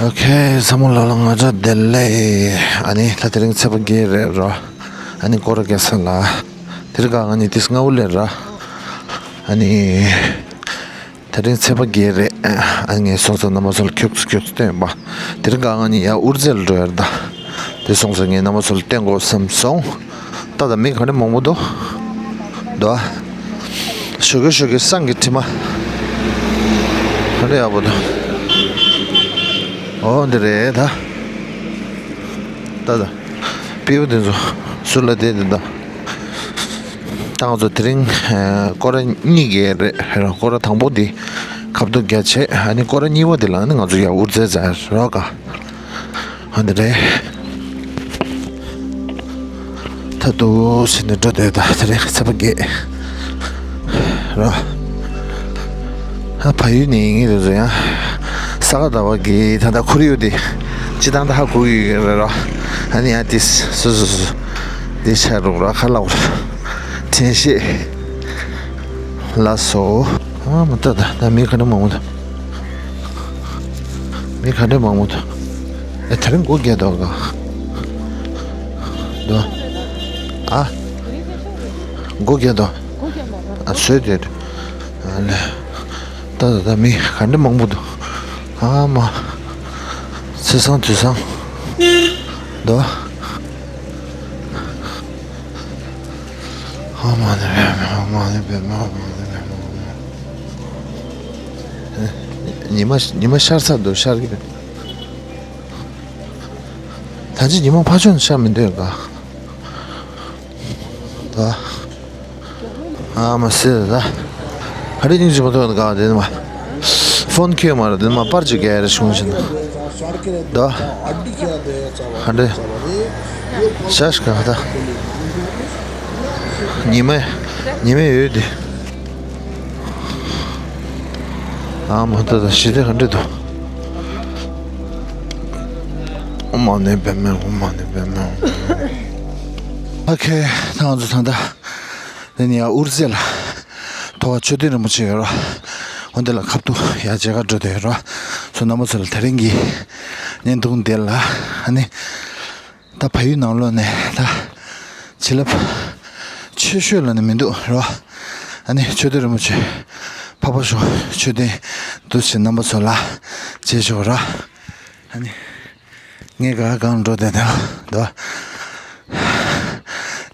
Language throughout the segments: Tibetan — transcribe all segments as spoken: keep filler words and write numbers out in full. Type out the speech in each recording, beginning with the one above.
ཨོ་ཁེ། ཚང་མ་ལ་ལ་ང་འདྲ་བདེ་ལེགས། ཨ་ནི་ད་དེ་རིང་ཚེས་པ་བརྒྱད་རེད་རོ། ཨ་ནི་སྐོར་ར་རྒྱག་ས་ལ། དེ་རིང་ང་ནི་དེ་སྔ་བོ་ལས་ར། ཨ་ནི། དེ་རིང་ཚེས་པ་བརྒྱད་རེད། ཨ་ངས་སོང་ཙང་རྣམ་པ་ཚོ་ལ་ཁྱུག་ཙམ་ཁྱུག་ཙམ་སྟོན་པ། དེ་རིང་ང་ནི་ཡ་ཨུར་རྫེལ་འགྲོ་ཡར་ད། དེ་སོང་ཙང་ངས་རྣམ་པ་ཚོ་ལ་སྟོན་དགོས་བསམ་སོང་། ད་ད་མི་ག་རེ་མང་པོ་འདུག་འདུག་ཨ། ཞོགས་ཀས་ཞོགས་ཀས་བསང་གི་དྲི་མ། ག་རེ་ཡག་པོ་འདུག་ཨོ་འདི་རེད་ད། ད་ད། སྤྲེའུ་དེ་ཚོ་ཟུར་ལ་བསྡད་དེ་ད། ད་ང་ཚོ་དེ་རིང་སྐོར་ར་གཉིས་ཀྱི་རེད་རོ། སྐོར་ར་དང་པོ་འདི་ཁ་ཐུག་རྒྱ་ཆེ། ཨ་ནི་སྐོར་ར་གཉིས་པ་འདི་ལ་ནི་ང་ཚོ་ཡར་ཨུར་རྫེལ་རྫ་རོ་ག་ཨ་འདི་རེད། ད་དུ་ཕྱིན་ནས་འགྲོ་འདོད་ད་དེ་རིང་ཚེས་པ་བརྒྱད་རོ། ཨ་ཕ་ཡུལ་ནས་ཡིན་ངེས་རེད་ཟེར་ཡང་། ས་ག་ཟླ་བ་གི་ད་ལྟ་ཁོར་ཡུག་དེ་སྤྱི་བཏང་ད་ཧ་གོ་གི་ཡོད་རེད་རོ། ཨ་ནི་ཡང་དེ་སོ་སོ་སོ་དེ་ཆ་རུག་རོ་ཁ་ལག་དྲན་ཤེས་ལ་སོ། ཨ་མ་ད་ད་ད་མི་ག་འདྲ་མང་པོ་འདུག་མི་ག་འདྲ་མང་པོ་འདུག་ཨེ་དེ་རིང་སྒོ་རྒྱག་འདུག་ག་འདུག་ཨ་སྒོ་རྒྱག་འདུག་ཨ་བཟོས་དེ་ཨ་ལེ། ད་ད་ད་མི་ག་འདྲ་མང་པོ་འདུག་ཨ་མ། ཚེས་བཟང་དུས་བཟང་འདུག་ཨ་མ་ནི་བེ་མ་ཨ་མ་ནི་བེ་མ་ཨ་མ་ནི་བེ་མ། ཉི་མ་ཉི་མ་ཤར་ཚར་འདུག་ཤར་གི་རེད། ད་ཅི་ཉི་མ་ཕར་ཕྱོགས་ནས་ཤར་མི་འདོད་ག་ད། ཨ་མ་སེ་ད། ག་རེ་སྙིང་རྗེ་མ་ཐོག་ག་དེ་ནི་མ། ཕོན་ཁྱོད་མ་རེད་དེ་ནི་མ་པར་ཅིག་ག་རེ་བྱུང་ཞིག་ན། ད། ག་འདྲེ། ཤ་ཤ་ག་ད། ཉི་མ་ཉི་མ་ཡོད་དེ། ཨ་མ་ད་ད་ཞི་བདེ་ག་འདྲེ་འདུག་ཨོཾ་མ་ཎི་པདྨེ་ཧཱུྃ། ཨོཾ་མ་ཎི་པདྨེ་ཧཱུྃ། ཨོ་ཁེ། ད་ང་ཚོ་ད་ལྟ་དེ་ནས་ཡར་ཨུར་རྫེལ་ལ་ཐོག་མཆོད་རྟེན་རིན་པོ་ཆེ་ཡོད་ར། འོ་འདི་ལ་ཁ་ཐུག་ཡར་མཇལ་ཁ་འགྲོ་འདོད་ཡོད་ར། ཚོ་རྣམ་པ་ཚོ་ལ་དེ་རིང་གི་བརྙན་ཐུང་འདི་ལ་ཨ་ནི། ད་ཕ་ཡུལ་ནང་ལོགས་ནས་ད་བྱིན་རླབས་ཆེ་ཤོས་ལ་ནི་མི་འདུག་རོ། ཨ་ནི་མཆོད་རྟེན་རིན་པོ་ཆེ་འཕགས་པ་ཤོ་མཆོད་རྟེན་འདུག་ཕྱིན་རྣམ་པ་ཚོ་ལ་མཇལ་ཆོག་ར། ཨ་ནི་ངས་ག་གང་འགྲོ་བསྡད་དེ་འདུག་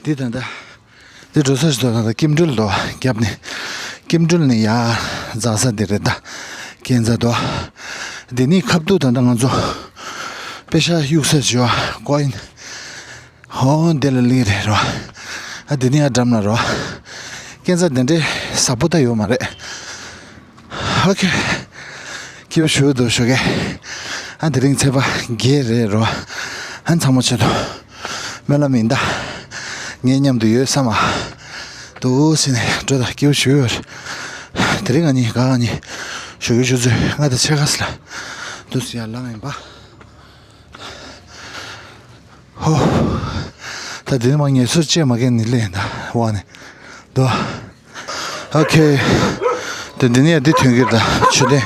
འདི་ད་ལྟ་འདི་འགྲོ་ས་ཞིག་འདུག་ད་ལྟ་སྐྱིབས་འགྲུལ་འདུག་རྒྱབ་ནས་སྐྱིབས་འགྲུལ་ནས་ཡར་འཛེག་ས་འདི་རེད་ད། སྐས་འཛེག་འདུག་འདི་ནི་ཁ་ཐུག་ད་ལྟ་ང་ཚོ་པེ་ཤ་གཡུག་ས་བྱོས་ཀོ་ཡིན། ཧོ་འདི་ལ་ལི་རེད་རོ། ཨ་འདི་ནི་ཨ་འགྲམ་ལ་རོ། སྐས་འཛེག་འདི་འདྲའི་ཟབ་པོ་ད་ཡོད་མ་རེད། ཨོ་ཁེ། སྐྱིད་པོ་ཞུ་འདུག་ཞོགས་ཀས། ཨ་དེ་རིང་ཚེས་པ་བརྒྱད་རེད་རོ། ཨ་ཚང་མ་ཆེད་དུ་སྨོན་ལམ་ཡིན་ད། ངའི་མཉམ་དུ་ཡོད་བསམ་པ་འདུག་ཟེར་ནས་འགྲོ་ད། སྐྱིད་པོ་ཞུ་ཡོད། དེ་རིང་ང་གཉིས་ག་ང་གཉིས་ཞོགས་ཀས་ཆུ་ཚོད་ལྔ་དང་ཕྱེད་ཀ་ཙམ་ལ་འདུག་སེ་ཡར་ལངས་ཡིན་པ། ཧོ། ད་དེ་ནས་མ་ངལ་གསོ་བཅས་མ་གན་ནི་ལེན་ད་བ་ནི། དོ། ཨོ་ཁེ། ད་འདི་ནས་འདི་ཐོན་གྱི་རེད་ད་མཆོད་རྟེན།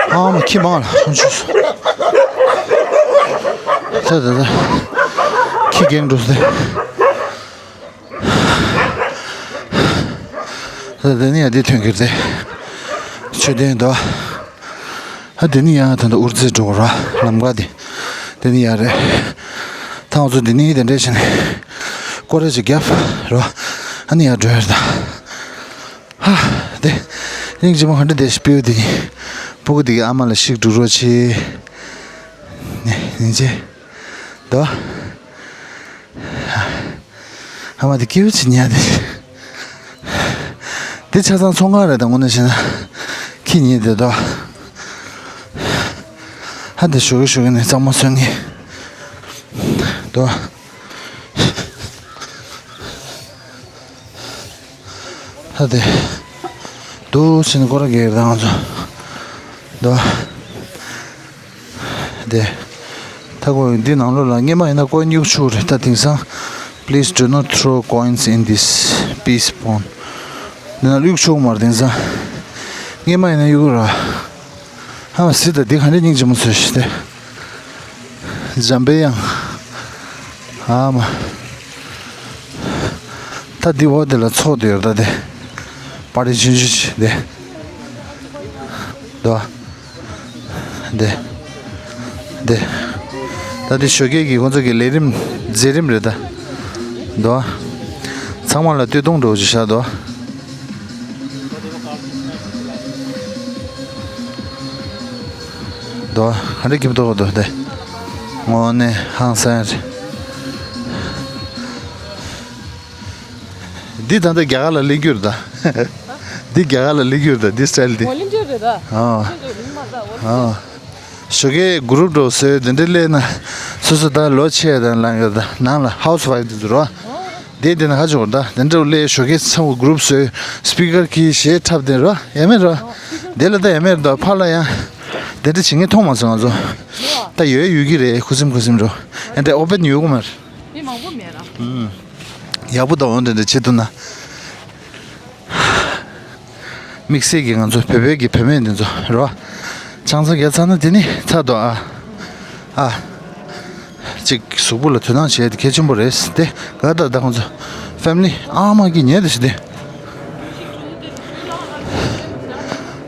ཨ་མ་ཁྱི་མང་ལ་ཧོན་ཆུ། ད་ད་ད། ཁྱི་རྒན་འགྲོ་སྟེ། ད་འདི་ནས་འདི་ཐོན་གྱི་རེད། མཆོད་རྟེན་དོ། ཨ་དེ་ནི་ཡང་ད་ལྟ་ཨུར་རྫེལ་འགྲོ་ར་ལམ་ཁ་དེ། དེ་ནི་ཡང་རེད། ད་ང་ཚོ་འདི་ནི་དེ་འདྲས་བྱས་ནས་སྐོར་ར་ཅིག་བརྒྱབ་ར། ཨ་ནི་ཡང་འགྲོ་ཡ་རེད་ད། ཧ། དེ་སྙིང་རྗེ་མོ་ག་འདྲ་བསྡད་ཤག་སྤྲེའུ་དེ་གཉིས། སྤུ་གུ་དེ་གི་ཨ་མ་ལ་ཤིག་འགྲོ་རོགས་བྱེད། ནི་ནི་ཅེ། དོ། ཨ་མ་དེ་སྐྱིད་པོ་ཅིག་ཉལ་དེ། དེ་ཆ་ཚང་ཚོང་ཁང་རེད་ད་དངོས་གནས་བཤད་ན། ཁྱི་ཉལ་དེ་དོ། ཧ་དེ་ཞོགས་ཀས་ཞོགས་ཀས་ནས་གཙང་མ་བཟོ་ངེས། དོ། ཧ་དེ། དུ་ཕྱིན་སྐོར་ར་གེར་དང་ཚོ། དོ། དེ། ད་ཁོ་འདི་ནང་ལོགས་ལ་སྔས་མ་ཡིན་ན་ཀོ་ཡིན་གཡུག་ཆོག་རེད་ད་དེང་སང་། Please do not throw coins in this peace pond. འདི་ན་གཡུག་ཆོག་མ་རེད་དེང་སང་། སྔས་མ་ཡིན་ན་གཡུག་ར། ཧ་མ་སི་ད་འདི་ག་འདྲ་སྙིང་རྗེ་མོ་བཟོས་ཤག་དེ། འཇམ་པའི་དབྱངས། ཨ་མ། ད་འདི་འོག་དེ་ལ་ཚོགས་དེ་ཡོད་ད་དེ། པར་རི་ཆུང་ཆུང་ཆེ་དེ། དོ། དེ། དེ། ད་དེ་ཞོགས་ཀས་ཀྱི་ཁོང་ཚོ་གི་ལས་རིམ་མཛད་རིམ་རེད་ད། དོ། ཚང་མ་ལ་སྟོད་ཐུང་འགྲོ་ཅིག་བཞག་དོ། དོ། ག་འདྲ་སྐྱིད་པོ་འདུག་དོ་དེ། དངོས་གནས་ཧང་སང་རེད། འདི་ད་ལྟ་རྒྱ་གར་ལ་སླེབས་རྒྱུ་རེད་ད། འདི་རྒྱ་གར་ལ་སླེབས་རྒྱུ་རེད་ད་འདི་སི་ཊའིལ་འདི། ཨོ་ལིན་ཇོ་རེད་ད། ཨ། ཨ། ཞོགས་ཀས་གུ་རུབ་འགྲོ་སོས་དེ་འདྲ་སླེབས་ན། སོ་སོ་ད་ལོ་ཆེ་དང་ལང་གི་ད་ནང་ལ་ཧའུ་སི་ཝའིཕ་དེ་ཚོ་རོ། དེ་དེ་ན་ཧ་ཅང་གོ་ད་དེ་འདྲ་སླེབས་ཞོགས་ཀས་ཚ་བོ་གུ་རུབ་སོས་སི་པི་ཀར་གྱིས་གཞས་འཁྲབ་དེ་རོ་ཡ་མེད་རོ། དེ་ལ་ད་ཡ་མེད་རོ་ད་ཕར་ལ་ཡང་། དེ་འདྲ་བྱེད་མཁན་མཐོང་མ་སོང་ང་ཚོ། ད་ཡོད་ཡོད་ཀྱི་རེད་ཁུ་སིམ་ཁུ་སིམ་རོ། ཨེ་འདྲ་ཨོ་པན་ཡོད་གོ་མ་རེད། མི་མང་པོ་མེད་ར། ཡག་པོ་དང་འོན་ཏེ་འདྲ་བྱེད་ཐུབ་ན། དམིགས་བསལ་གྱི་ང་ཚོ་བོད་པའི་གི་བུད་མེད་འདི་ཚོ་རེད་བ། ཆང་ས་བརྒྱབ་ཚར་ན་དེ་ནི་ཚར་དོ་ཨ། ཨ། གཅིག་གཟུགས་པོ་ལ་དོ་སྣང་བྱེད་ཡ་དེ་གལ་ཆེན་པོ་རེད་དེ་ག་ད་ད་ཁོང་ཚོ་ཕེ་མི་ལི་ཨ་མ་གི་ཉལ་དེ་ཞིག་དེ།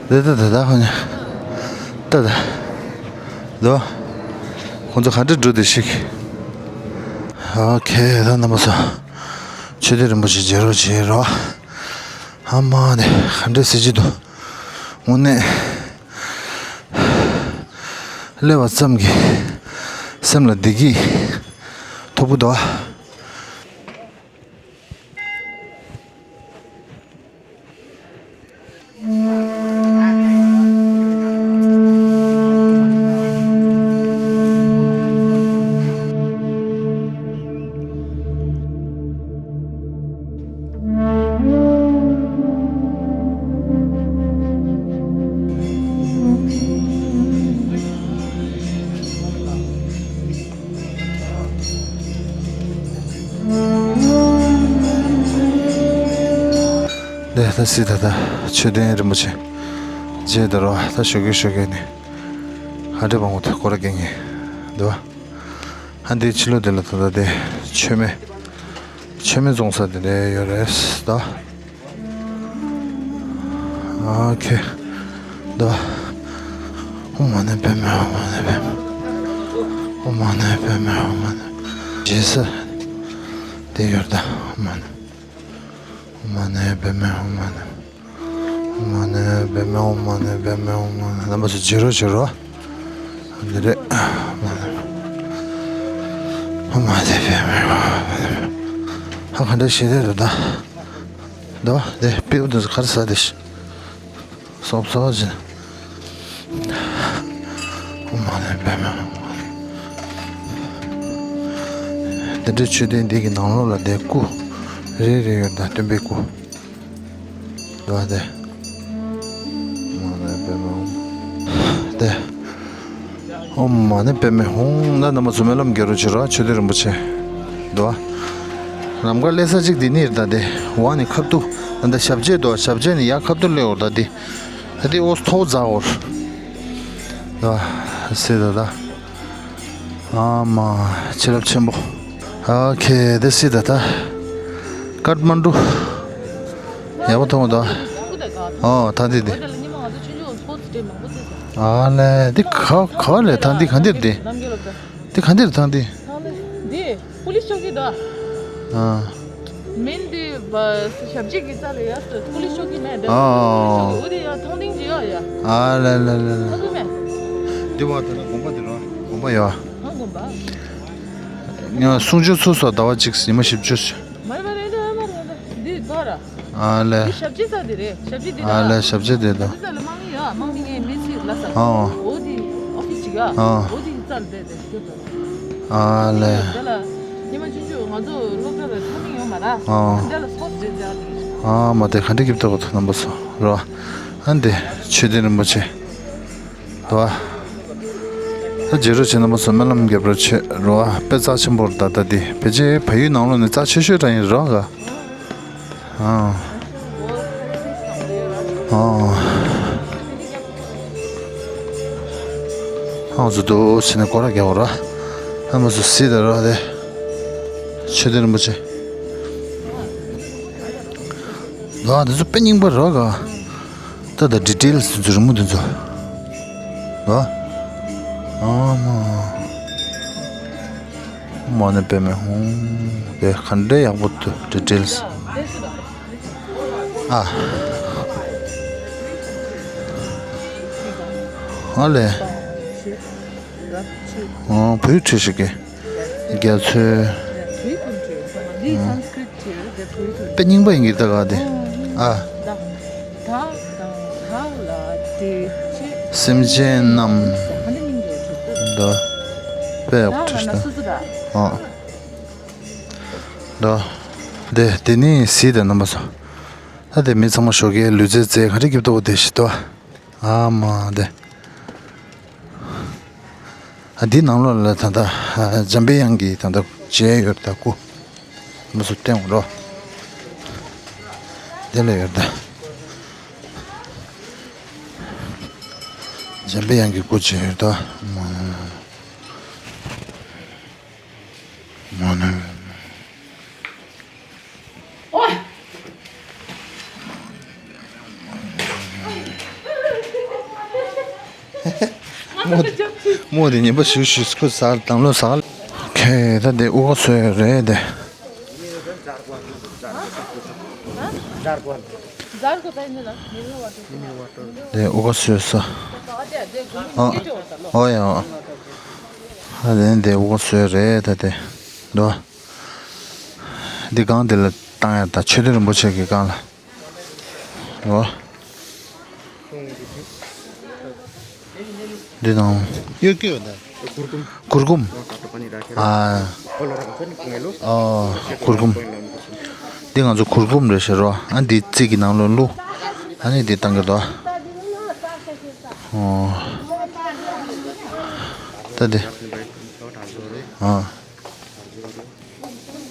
དེ་ད་ད་ད་ཁོང་ཉལ་ད་ད། ལོ། ཁོང་ཚོ་ག་འདྲ་འགྲོ་དེ་ཞིག་ཨོ་ཁེ་ད་རྣམ་པ་ཚོ། ཆོས་སྡེ་རིན་པོ་ཆེ་མཇལ་རོགས་བྱེད་རོགས། ཨ་མ་ནི་ག་འདྲ་ཟེར་གྱི་འདུག་དངོས་གནས། སླེབས་པ་ཙམ་གྱིས་སེམས་ལ་བདེ་སྐྱིད་ཐོབ་ཀྱི་འདུག་ནས་ད་སྲིད་ད་ད་མཆོད་རྟེན་རིན་པོ་ཆེ་མཇལ་དུ་རོ། ད་ཞོགས་ཀས་ཞོགས་ཀས་ནས་ཧ་འདྲེ་བང་བོ་ད་སྐོར་ར་སྐྱེལ་ངེས་འདུག་ཧ་འདི་ཕྱི་ལོགས་དེ་ལ་ད་ད་དེ་མཆོད་མེ་མཆོད་མེ་བཙོང་ས་དེ་འདྲ་ཡོད་རེད་ད། ཨོ་ཁེ། ད། ཨོཾ་མ་ཎི་པདྨེ་ཧཱུྃ། མ་ཎི་པདྨེ་ཧཱུྃ། ཨོཾ་མ་ཎི་པདྨེ་ཧཱུྃ། མ་ཎི། རྗེས་ས། དེ་ཡོད་ད། ཨོཾ་མ་ཎི། ཨོཾ་མ་ཎི་པདྨེ་ཧཱུྃ། མ་ཎི། ཨོཾ་མ་ཎི་པདྨེ། ཨོཾ་མ་ཎི་པདྨེ། ཨོཾ་མ་ཎི། རྣམ་པ་ཚོ་བརྗེད་རོགས་བྱེད་རོགས། འདི་རེད། ཨོཾ་མ་ཎི། ཨོཾ་མ་ཎི་པདྨེ། ཧ་ག་འདྲ་ཞིག་རེད་ད། ད་དེ་དཔེ་འདི་ཚོ་ག་རེ་ཟ་དེ་ཤི། སོབ་སོབ་ཅིག་ཨོཾ་མ་ཎི་པདྨེ། དེ་འདྲའི་མཆོད་རྟེན་འདི་གི་ནང་ལོགས་ལ་དེ་སྐུ་རེ་རེ་ཡོད་ད། སྟོན་པའི་སྐུ་འདུག་པ་དེ། ཨོཾ་མ་ཎི་པདྨེ། དེ། ཨོཾ་མ་ཎི་པདྨེ་ཧཱུྃ། ད་རྣམ་པ་ཚོ་སྨོན་ལམ་རྒྱག་རོགས་བྱེད་རོགས། མཆོད་རྟེན་རིན་པོ་ཆེ་འདུག་པ། ལམ་ཁ་སླེབས་ས་གཅིག་འདི་ནི་རེད་ད། དེ་འོག་ནས་ཁ་ཐུག་ད་ལྟ་ཞབས་རྗེས་འདུག་ཞབས་རྗེས་ནས་ཡར་ཁ་ཐུག་སླེབས་འོ་ད་འདི། ད་འདི་འོ་མཐོ་བོ་འཛེགས་འོ། འདུག་པ། སྲིད་ད་ད། ཨ་མ། བྱིན་རླབས་ཆེན་པོ། ཨོ་ཁེ་དེ་སྲིད་ད་ད། ཀཏ་མན་ཌུ། ཡག་པོ་མཐོང་གི་འདུག་ཨོ་ད་འདི་འདི། ཨ་ལས་འདི་ག་ག་ལས་ད་འདི་ག་འདིར་འདི། འདི་ག་འདིར་ད་འདི། འདི་པུ་ལིས་ཆོག་གི་འདུག་ཨ། མིན་འདི་བ་ཞབས་རྗེས་ཀྱི་རྩ་ལ་ཡ་སུ་པུ་ལིས་ཆོག་གི་མེད་འདི། ཨ། འོ་འདི་ཡ་ཐང་ཏིང་ཅི་ཡ་ཡ། ཨ་ལ་ལ་ལ་ལ། ཐང་ཏིང་མེད། འདི་བ་ད་ན་དགོན་པ་འདི་རོ། དགོན་པ་ཡོད། ཨ་དགོན་པ། ང་གསུང་ཆོས་ཚོགས་སོ་ཟླ་བ་གཅིག་ཉི་མ་བཞི་བཅུ། མ་རེད་མ་རེད་འདི་ཨ་མ་རེད་འདི་འདི་ག་ར། ཨ་ལས། འདི་ཞབས་རྗེས་རྩ་འདི་རེད། ཞབས་རྗེས་འདི་ཨ་ལས་ཞབས་རྗེས་འདི་དང་། ཞབས་རྗེས་རྩ་ལ་དམག་མི་ཡོད། དམག་མི་ངའི་མེ་ཚིག་ལ་ས། ཨ། འོ་འདི་ཨོ་ཕི་ཅི་ག་ཨ། འོ་འདི་རྩ་ལ་བསྡད་དེ་སྐྱོ་དོ། ཨ་ལས། འདི་ལ་ཉི་མ་བཅུ་བཅུ་ང་ཚོ་སློབ་གྲྭ་ལ་ཐ་མི་ཡོད་མ་ར། ཨ། འདི་ལ་སོ་རེད་ཟེར་ཏེ། ཨ་མ་དེ་ག་འདྲ་སྐྱིད་པོ་འདུག་གོ་ཐུག་རྣམ་པ་ཚོ་རོ། ཨ་འདི་མཆོད་རྟེན་རིན་པོ་ཆེ། དོ། ད་རྗེས་རོགས་བྱེད་རྣམ་པ་ཚོ་སྨོན་ལམ་རྒྱབ་རོགས་བྱེད་རོ། དཔེ་རྩ་ཆེན་པོ་རེད་ད། ད་འདི་ཕལ་ཆེར་བལ་ཡུལ་ནང་ལོགས་ནས་རྩ་ཆེ་ཤོས་འདྲ་ཡིན་རོ་ག་ཨ། ཨ། ཨ་ཙི་འདུག་ཕྱི་ནས་སྐོར་ར་རྒྱག་འོ་ར། ཨ་མ་སུ་སི་ད་རོ་དེ། ཆོས་དེ་རིན་པོ་ཆེ། ལོ་འདི་ཚོ་དཔེ་རྙིང་པ་རོ་ག་ད་ད་ཌི་ཊེལ་སི་དེ་ཚོ་རི་མོ་དེ་ཚོ། ལོ། ཨ་མ། མ་ནི་པེ་མེ་ཧུང་། དེ་ག་འདྲའི་ཡག་པོ་འདུག་ཌི་ཊེལ་སི། ཨ། ཨ་ལེ། ཨོ་བོད་ཁྲིད་ཞིག་གི་རྒྱ་མཚོའི། དཔེ་རྙིང་པ་ཡིན་གྱི་ད་ག་དེ། ཨ། སེམས་ཅན་རྣམས། ད། དཔེ་ཡག་པོ་བྲིས་ཤག་ཨ། ད། དེ་དེ་ནི་སི་དང་རྣམ་པ་སོ། ད་དེ་མི་ཚང་མ་ཞོགས་ཀས་ལུས་རྩལ་རྩེད་ག་རེ་སྐྱིད་པོ་དེ་ཞིག་ཏོ། ཨ་མ་དེ། ཨ་འདི་ནང་ལོགས་ལ་ད་ལྟ་འཇམ་པའི་དབྱངས་ཀྱི་ད་ལྟ་མཇལ་ཡོད་ད་སྐུ། མ་སུ་བསྟན་འོང་རོ། དེ་ལ་ཡོད་ད། འཇམ་པའི་དབྱངས་ཀྱི་སྐུ་མཇལ་ཡོད་ད། མ་ནི། མོ་དེ་ཉན་པ་ཞུ་ཞུ་ཁོ་ཟ་དང་ལོ་ཟ། ཁེ་ད་དེ་ཨུ་ག་སོས་རེད་དེ། དེ་ཨུ་ག་སོས་ས། ཨ། ཨོ་ཡ། ཨ་དེ་དེ་ཨུ་ག་སོས་རེད་ད་དེ། འདུག་འདི་སྒང་འདི་ལ་བཏང་ཡ་ད་མཆོད་རྟེན་རིན་པོ་ཆེ་གི་སྒང་ལ། འོ། འདི་ནང་། གུར་ཀུམ། གུར་ཀུམ། ཨ། ཨོ། གུར་ཀུམ། འདི་ང་ཚོ་གུར་ཀུམ་རེད་ཟེར་རོ། ཨ་འདི་རྩིག་གི་ནང་ལོགས་བླུགས། ཨ་ནི་འདི་བཏང་གི་འདུག་འོ། ད་འདི། ཨ།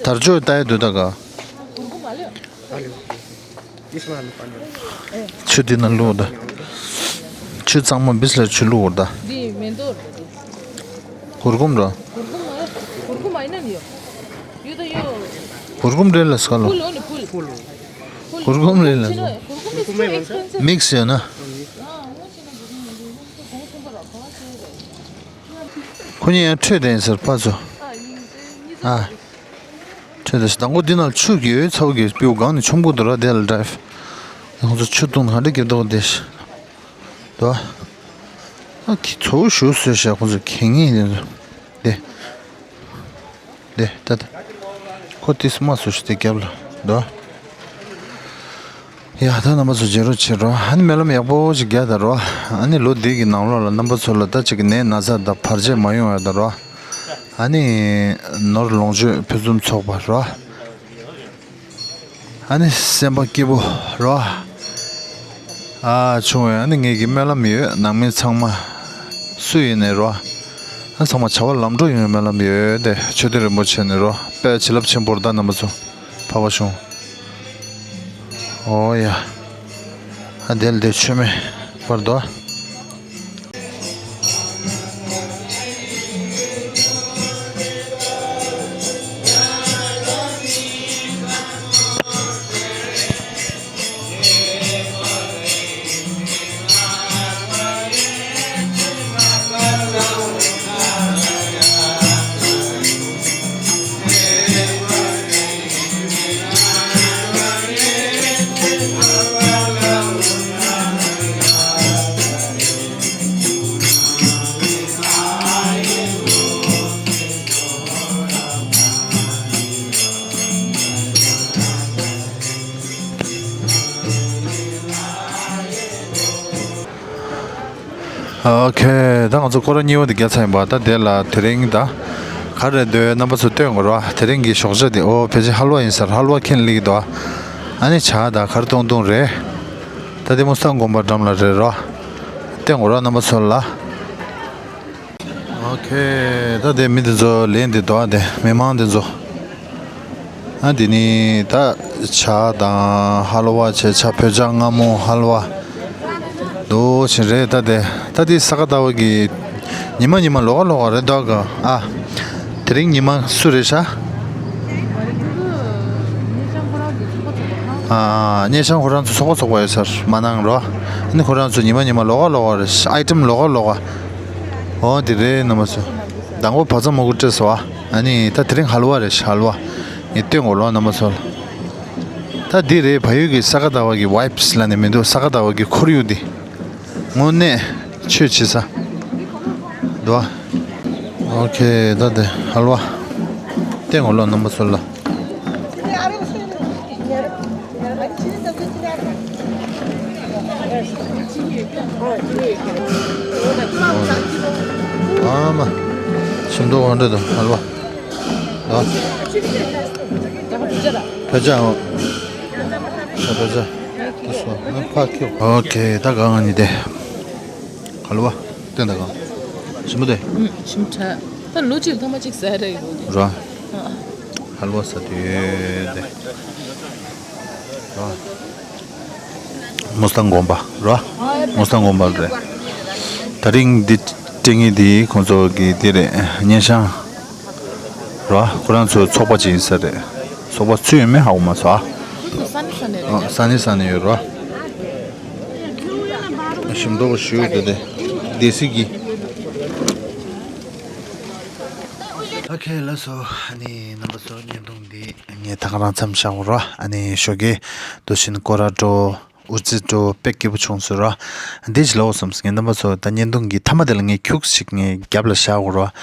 དར་ལྕོག་ལྟ་ཡ་འདུག་ད་ག་ཆུ་འདི་ན་བླུགས་ད། ཆུ་གཙང་མ་བིས་ལ་ཆུ་བླུགས་ད། འདི་མེ་ཏོག་རེད། གུར་ཀུམ་ར། གུར་ཀུམ་མ་རེད། གུར་ཀུམ་མ་ཡིན་ན་ཡོད། ཡོད་ད་ཡོད། གུར་ཀུམ་རེད་ལ་སྐ་ལོ། ཕུལ་འོ་ནི་ཕུལ། གུར་ཀུམ་རེད་ལ། གུར་ཀུམ་is too expensive. མིག་སི་ཡོད་ན། ཁོ་གཉིས་ཡང་འཕྲོད་དེ་ཡིན་ཟེར་ཕ་ཚོ། ཨ། འཕྲོད་དེ་དང་པོ་འདི་ནང་ཆུ་གི་ཚ་བོ་གི་པིའུ་སྒང་ནས་ཆོམ་པོ་འདུག་ར་དེ་ལ་ཌ་རའིབ། ཁོང་ཚོ་ཆུ་བཏུང་ག་འདྲ་རྒྱབ་འདུག་དེ། དོ། ཨ་ཁི་ཚོ་ཞུ་སོས་ཤ་ཁོང་ཚོ་གད་ངེས་དེ་ཚོ། དེ། དེ་ད་ད། ཁོ་ཏིས་མ་སུ་ཞིག་དེ་རྒྱབ་ལ་དོ། ཡ་ད་རྣམ་པ་ཚོ་མཇལ་རོགས་བྱེད་རོགས། ཨ་ནི་སྨོན་ལམ་ཡག་པོ་ཞིག་རྒྱག་ད་རོགས། ཨ་ནི་ལོ་འདི་གི་ནང་ལོགས་ལ་རྣམ་པ་ཚོ་ལ་ད་ཅིག་གི་ནད་ན་ཚ་དང་བར་ཆད་མ་ཡོང་ཡ་ད་རོགས། ཨ་ནི་ནོར་ལོངས་སྤྱོད་ཕུན་སུམ་ཚོགས་པ་རོགས། ཨ་ནི་སེམས་པ་སྐྱིད་པོ་རོགས། ཨ་ཆུང་བས་ཨ་ནི་ངེད་ཀྱི་སྨོན་ལམ་ཡོད། ནང་མི་ཚང་མ་སུ་ཡིན་ནས་རོགས། ཨ་ཚང་མ་བྱ་བ་ལམ་འགྲོ་ཡོང་བའི་སྨོན་ལམ་ཡོད་དེ། ཆོས་སྡེ་རིན་པོ་ཆེ་ནས་རོགས། དཔལ་བྱིན་རླབས་ཆེན་པོར་ད་རྣམ་པ་ཚོ། འཕགས་པ་བྱུང་། ཨོ་ཡ། ཨ་དེ་ལ་དེ་ཆོས་མེད་པར་དོ། ཨོ་ཁེ། ད་ང་ཚོ་སྐོར་ར་གཉིས་པ་དེ་བརྒྱབ་ཚར་ཡིན་པ། ད་དེ་ལ་དེ་རིང་ད་ག་རེ་འདོད་རྣམ་པ་ཚོ་སྟོན་དགོས་ར། དེ་རིང་གི་ཞོགས་ཇ་དེ་ཨོ་ཕལ་ཆེར་ཧལ་ཝ་ཡིན་ས་རེད། ཧལ་ཝ་ཁྱེར་སླེབས་ཀྱི་འདུག་ཨ་ནི་ཇ་ད་ག་རེ་བཏུང་བཏུང་རེད། ད་དེ་མོ་སང་དགོན་པ་འགྲམ་ལ་རེད་ར། སྟོན་དགོས་ར་རྣམ་པ་ཚོ་ལ། ཨོ་ཁེ། ད་དེ་མི་དེ་ཚོ་ལེན་དེ་འདུག་ཨ། དེ་མི་མང་དེ་ཚོ། ཨ་དེ་ནི་ད་ཇ་དང་ཧལ་ཝ་བྱས། ཇ་བོད་ཇ་མངར་མོ་ཧལ་ཝ་འདུག་ཕྱིན་རེད། ད་དེ་ད་དེ་ས་ག་ཟླ་བ་གི་ཉི་མ་ཉི་མ་ལོ་ག་ལོ་ག་རེད་འདུག་ག་ཨ། དེ་རིང་ཉི་མ་སུ་རེད་ཤག་ཨ། གཉེན་ཤང་ཁོ་རང་ཚོ་ཚོགས་པ་ཚོགས་པ་ཡོད་ས་རེད། མ་གནང་རོ། ཨ་ནི་ཁོ་རང་ཚོ་ཉི་མ་ཉི་མ་ལོགས་ཀ་ལོགས་ཀ་རེད། ཨའི་ཊེམ་ལོགས་ཀ་ལོགས་ཀ་འོ་དེ་རེད་རྣམ་པ་ཚོ། མདང་དགོང་བག་ཚ་མོག་གུ་སྤྲད་སོང་ཨ། ཨ་ནི་ད་དེ་རིང་ཧལ་ཝ་རེད། ཧལ་ཝ་ངས་སྟོན་དགོས་ལོ་རྣམ་པ་ཚོ་ལ། ད་འདི་རེད། བལ་ཡུལ་གྱི་ས་ག་ཟླ་བ་གི་ཝའི་པི་སི་ལབ་ནས་མི་འདུག་ས་ག་ཟླ་བ་གི་ཁོར་ཡུག་འདི། དངོས་གནས་ཆོས་བྱེད་ས། འདུག་ཨ། ཨོ་ཁེ། ད་དེ་ཧལ་ཝ་སྟོན་དགོས་ལོ་རྣམ་པ་ཚོ་ལ། ཨ་མ། ཞིམ་མདོག་ཁ་འདྲ་འདུག་ཧལ་ཝ། ཨ། བོད་ཇ་འོ། ཨ་བོད་ཇ། དེ་སོ་ཨ་ཕ་ཁྱོད། ཨོ་ཁེ། ད་གང་ང་ནི་དེ། ཧལ་ཝ་སྟོན་ད་གང་། ཞིམ་པོ་དེ། ཨུམ། ཞིམ་དྲགས། ད་ལོ་གཅིག་ཐོག་མ་གཅིག་ཟ་རེ་ཡོད་རེད། ར། ཨ། ཧལ་ཝ་ཟ་དུས་དེ། ར། མོ་སྟང་དགོན་པ་ར། མོ་སྟང་དགོན་པ་རེད། ད་རིང་འདི་སྤྲད་ངེས་འདི་ཁོང་ཚོ་གི་འདི་རེད། གཉེན་ཤང་ར། ཁོ་རང་ཚོའི་ཚོགས་པ་ཅིག་ཡིན་ས་རེད། ཚོགས་པ་ཚུད་ཡོད་མེད་ཧ་གོ་མ་སོང་ཨ། ཁོ་ཚོ་ས་གནས་ས་གནས་རེད། ཨ། ས་གནས་ས་གནས་ཡོད་ར། ཞིམ་མདོག་ཞུ་དེ་དེ་སྡེ་སྲིད་ཀྱི། ཨོ་ཁེ་ལགས་སོ། ཨ་ནི་རྣམ་པ་ཚོ་བརྙན་ཐུང་འདི་ངས་ད་ག་རང་མཚམས་བཞག་གོ་ར། ཨ་ནི་ཞོགས་ཀས་འདུག་བཞིན་སྐོར་ར་འགྲོ། ཨུ་ཙི་འགྲོ་དཔེ་སྐྱིད་པོ་བྱུང་སོང་ར། འདི་ཞིག་ལ་འོ་བསམ་སོང་། ངས་རྣམ་པ་ཚོ་ད་བརྙན་ཐུང་གི་མཐའ་མ་དེ་ལ་ངས་ཁྱུག་ཞིག་ངས་རྒྱབ་ལ་བཞག་གོ་ར།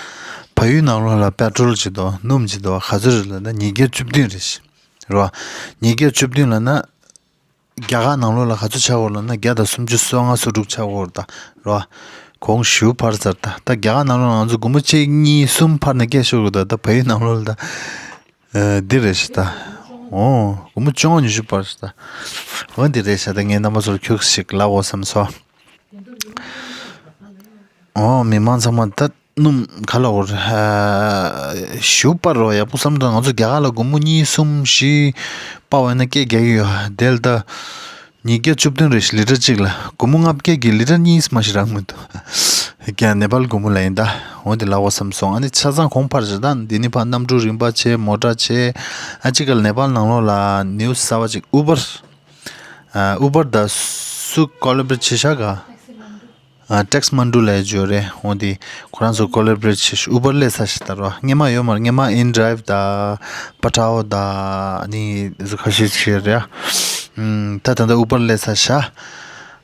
བལ་ཡུལ་ནང་ལོགས་ལ་པེ་ཊོལ་ཅིག་དོ་སྣུམ་ཅིག་དོ་ག་ཚོད་རེད་ལབ་ན་ཉིས་བརྒྱ་བཅུ་བདུན་རེད་ཤག་ར། ཉིས་བརྒྱ་བཅུ་བདུན་ལབ་ན། རྒྱ་གར་ནང་ལོགས་ལ་ག་ཚོད་ཆགས་ཡོད་ལབ་ན་བརྒྱ་དང་སུམ་ཅུ་སོ་ལྔ་སོ་དྲུག་ཆགས་ཡོད་རེད་ད་རོ། གོང་ཞེ་པོ་འཕར་ཚར་ད། ད་རྒྱ་གར་ནང་ལོགས་ལ་ང་ཚོ་སྒོར་མོ་གཅིག་གཉིས་གསུམ་འཕར་ནས་སྐད་ཤོར་གི་འདུག་ད་བལ་ཡུལ་ནང་ལོགས་ལ་ད། ཨ། འདི་རེད་ཤག་ད། འོ། སྒོར་མོ་བཅོ་ལྔ་ཉི་ཤུ་འཕར་ཤག་ད། འོ་འདི་རེད་ཤག་ད། ངས་རྣམ་པ་ཚོར་ཁྱུག་ཞིག་ལབ་འོ་བསམ་སོང་། ཨོ། མི་མང་ཚང་མ་ད་སྣུམ་ག་ལ་འོར། ཞུ་པར་རོ་ཡག་པོ་བསམ་དང་། ང་ཚོ་རྒྱ་གར་ལ་སྒོར་མོ་གཉིས་གསུམ་བཞི་སྤར་བ་ཡིན་ན་སྐད་རྒྱག་གི་ཡོད། དེ་ལ་ད་ཉིས་བརྒྱ་བཅུ་བདུན་རེད་ཤག་ལི་ཊར་གཅིག་ལ། སྒོར་མོ་ལྔ་བརྒྱ་གི་ལི་ཊར་གཉིས་མ་ཞིག་རག་མི་འདུག་ཀྱང་ནེ་པཱལ་སྒོར་མོ་ལ་ཡིན་ད། འོ་དེ་ལབ་འོ་བསམ་སོང་། ཨ་ནི་ཆ་ཚང་གོང་འཕར་ཞིག་ད། འདི་ནི་ཕར་གནམ་གྲུ་རིམ་པ་བྱས་མོ་ཊ་བྱས། ཨ་ཅི་ག་ལ་ནེ་པཱལ་ནང་ལོགས་ལ་ནིའུ་སི་གསར་པ་ཅིག་ཨུ་བར། ཨ། ཨུ་བར་ད་སུ་ཀོ་ལ་བོ་རེ་ཊི་བྱེད་ཤག་ག་ཨ། ཊེག་སི་མན་ཌུ་ལབ་ཡ་ཅིག་ཡོད་རེད། འོ་དེ་ཁོ་རང་ཚོ་ཀོ་ལ་བོ་རེ་ཊི་བྱས་ཨུ་བར་སླེབས་ཚར་ཤག་ད་རོ། སྔོན་མ་ཡོད་མ་རེད། སྔོན་མ་ཨིན་ཌི་རའིབ་ད་པ་ཊའོ་ད་ཨ་ནི་ཁ་ཤས་ཤིག་རེད་ཡ། ཨུམ། ད་ད་ལྟ་ཨུ་བར་སླེབས་ཚར་ཤག་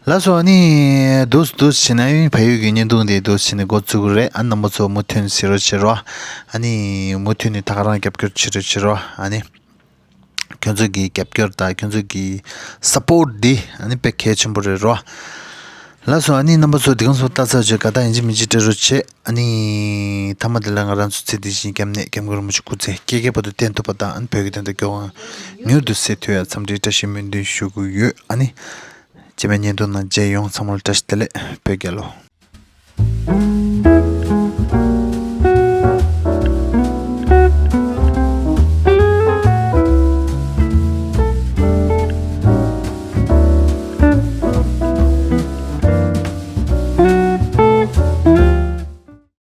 ལགས་སོ། ཨ་ནི་འདུག་འདུག་བྱས་ན་ཡང་བལ་ཡུལ་གྱི་བརྙན་ཐུང་དེ་འདུག་བྱས་ནས་འགོ་བཙུགས་ཀྱི་རེད། ཨ། རྣམ་པ་ཚོ་མུ་མཐུད་གཟིགས་རོགས་བྱེད་རོགས། ཨ་ནི་མུ་མཐུད་ནས་ད་ག་རང་རྒྱབ་སྐྱོར་བྱེད་རོགས་བྱེད་རོགས། ཨ་ནི། ཁྱོད་ཚོ་གི་རྒྱབ་སྐྱོར་དང་ཁྱོད་ཚོ་གི་སཔོརྚ་འདི་ཨ་ནི་དཔེ་གལ་ཆེན་པོ་རེད་རོ། ལགས་སོ། ཨ་ནི་རྣམ་པ་ཚོ་འདི་ག་ཚོ་ལྟ་ཚར་བྱས་དགའ་རྟགས་ཡིན་གཅིག་མིན་གཅིག་སྤྲད་རོགས་བྱེད། ཨ་ནི་མཐའ་མ་འདི་ལ་ང་རང་ཚོ་ཚེ་འདི་བཞིན་སྐྱབས་གནས་སྐྱབས་མགོན་རིན་པོ་ཆེ་སྐུ་ཚེ་ཁྱེད་ཀྱི་བར་དུ་བརྟན་ཐུབ་པ་དང་། ཨ་ནི་བོད་ཀྱི་དོན་དུ་མགྱོགས་པ་མྱུར་དུ་སེལ་ཐུབ་ཡ་འཚམས་འདྲིའི་བཀྲ་ཤིས་སྨོན་འདུན་ཞུ་གི་ཡོད། ཨ་ནི་རྗེས་མའི་བརྙན་ཐུང་ནང་མཇལ་ཡོང་། ཚང་མ་ལ་བཀྲ་ཤིས་བདེ་ལེགས། བོད་རྒྱལ་ལོ།